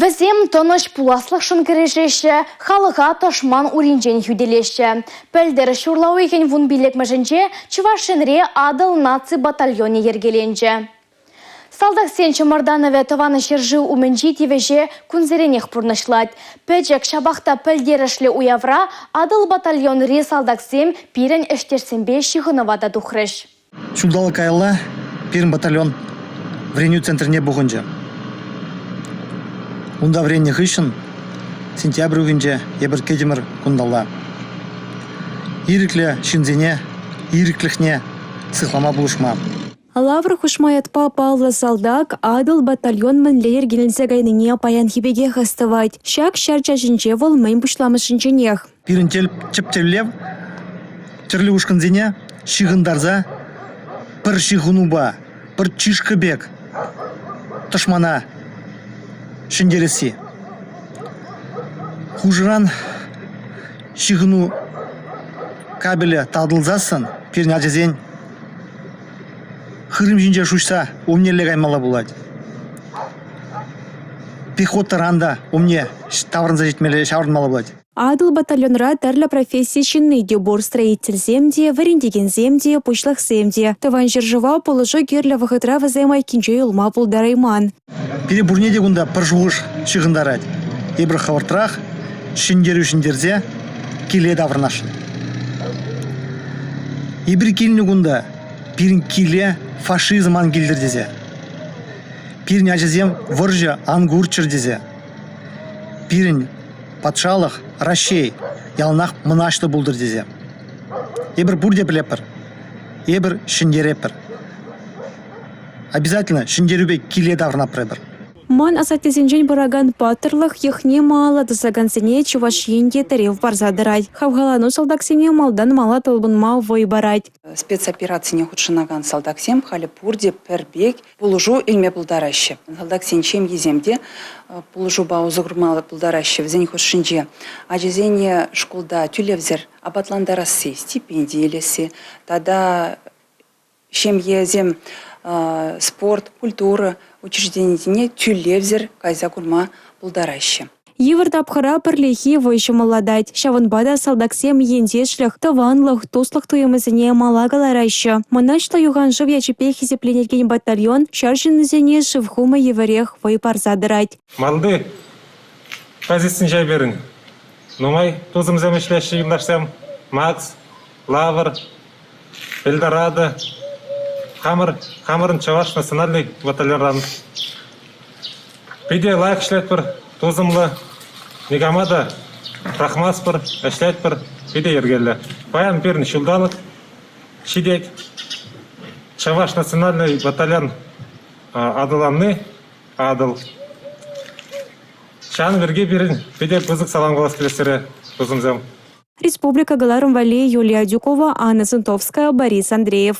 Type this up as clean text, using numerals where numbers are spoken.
Вӗсем тӑнӑҫ пуласлӑхшӑн кӗрешеҫҫӗ, халӑха тӑшман уринчен хӳтӗлеҫҫӗ. Пӗлтӗр ҫурла уйӑхӗн вунпиллӗкмӗшӗнче Чӑваш Енре Атӑл наци батальонӗ йӗркеленчӗ. Салтаксен чӑмӑртанӑвӗ Тӑван ҫӗршыв умӗнчи тивӗҫе кунсеренех пурнӑҫлать. Пӗчӗк, ҫапах та пӗлтерӗшлӗ уявра Атӑл батальонри салтаксем пирӗн ӗҫтешсемпе ҫыхӑнӑва та тухрӗҫ. Ҫулталӑк каялла пирӗн батальон вӗренӳ центрне пухӑнчӗ. Унта вӗреннӗ хыҫҫӑн сентябрь уйӑхӗнче эпир кӗтӗмӗр кунталла. Ирӗклӗ ҫынсене ирӗклӗхне сыхлама пулӑшма. Лавр хушма ятпа паллӑ салтак Атӑл батальон мӗнле йӗркеленсе кайнине паянхи пекех астӑвать. Ҫак ҫар чаҫӗнче вӑл мӗн пуҫламӑшӗнченех. Пирӗн тӗп тӗллев тӗрлӗ ушкӑнсене ҫыхӑнтарса пӗр ҫыхӑнупа, пӗр чышкӑ пек тӑшмана ҫӗнтересси. Хушӑран ҫыхӑну кабелӗ татӑлсассӑн пирӗн ачасен хырӑм ҫинче шуҫса умнелле каймалла пулать. Пехотӑран та умне таврӑнса ҫитмелле, ҫаврӑнмалла пулать. Атӑл батальонра тӗрлӗ професси ҫынни те пур: строительсем те, вӗрентекенсем те, пуҫлӑхсем те. Тӑван ҫӗршыва пулӑшу кирлӗ вӑхӑтра вӗсем айккинче юлма пултарайман. Пире пурне те кунта пӗр шухӑш ҫыхӑнтарать. Эпир хӑвӑртрах ҫӗнтерӳ ҫӗнтерсе киле таврӑнасшӑн. Эпир килнӗ кунта пирӗн киле фашизм ан килтӗр тесе. Пирӗн ачасем вӑрҫӑ ан курччӑр тесе. Пирӗн патшалӑх, Раҫҫей яланах мӑнаҫлӑ пултӑр тесе. Эпир пурте пӗлетпӗр. Эпир ҫӗнтеретпӗр. Обязательно ҫӗнтерӳпе киле таврӑнатпӑр эпир. Мӑн асаттесенчен пыракан паттӑрлӑх йӑхне малалла тӑсакансене Чӑваш Ен те тӗрев парса тӑрать. Хавхалану салтаксене малтан мала талпӑнма вӑй парать. Спецоперацине хутшӑнакан салтаксем халӗ пурте пӗр пек пулӑшу илме пултараҫҫӗ. Салтаксен ҫемйисем те пулӑшупа усӑ курма пултараҫҫӗ. Вӗсен хушшинче ачасене шкулта тӳлевсӗр апатлантарасси, стипенди илесси тата ҫемьесем спорт, культура учрежденийӗсене тӳлевсӗр кайса курма пултараҫҫӗ. Йывӑр тапхӑра пӗрлехи вӑй ҫӑмӑллатать. Ҫавӑнпа та салтаксем ентешлӗх, тӑванлӑх, туслӑх туйӑмӗсене мала кӑлараҫҫӗ. Мӑнаҫлӑ юхан шыв ячӗпе хисепленекен батальон ҫар ҫыннисене шыв хумӗ евӗрех вӑй парса тӑрать. Малти позицинче пирӗн нумай тусӑмсем ӗҫлеҫҫӗ юлташсем. Макс, Лавр, Эльдорадо, хамӑр, хамӑрӑн чӑваш национальнӑй батальонран. Питӗ лайӑх ӗҫлетпӗр, тусӑмлӑ, никама та пӑрахмастпӑр, ӗҫлетпӗр, питӗ йӗркеллӗ. Паян пирӗн ҫулталӑк ҫитет. Чӑваш национальнӑй батальон аталанни Атӑл. Ҫавӑн пирки пирӗн питӗ пысӑк салам калас килет сире, тусӑмсем. Республика кӑларӑм валли Юлия Адюкова, Анна Сунтовская, Борис Андреев.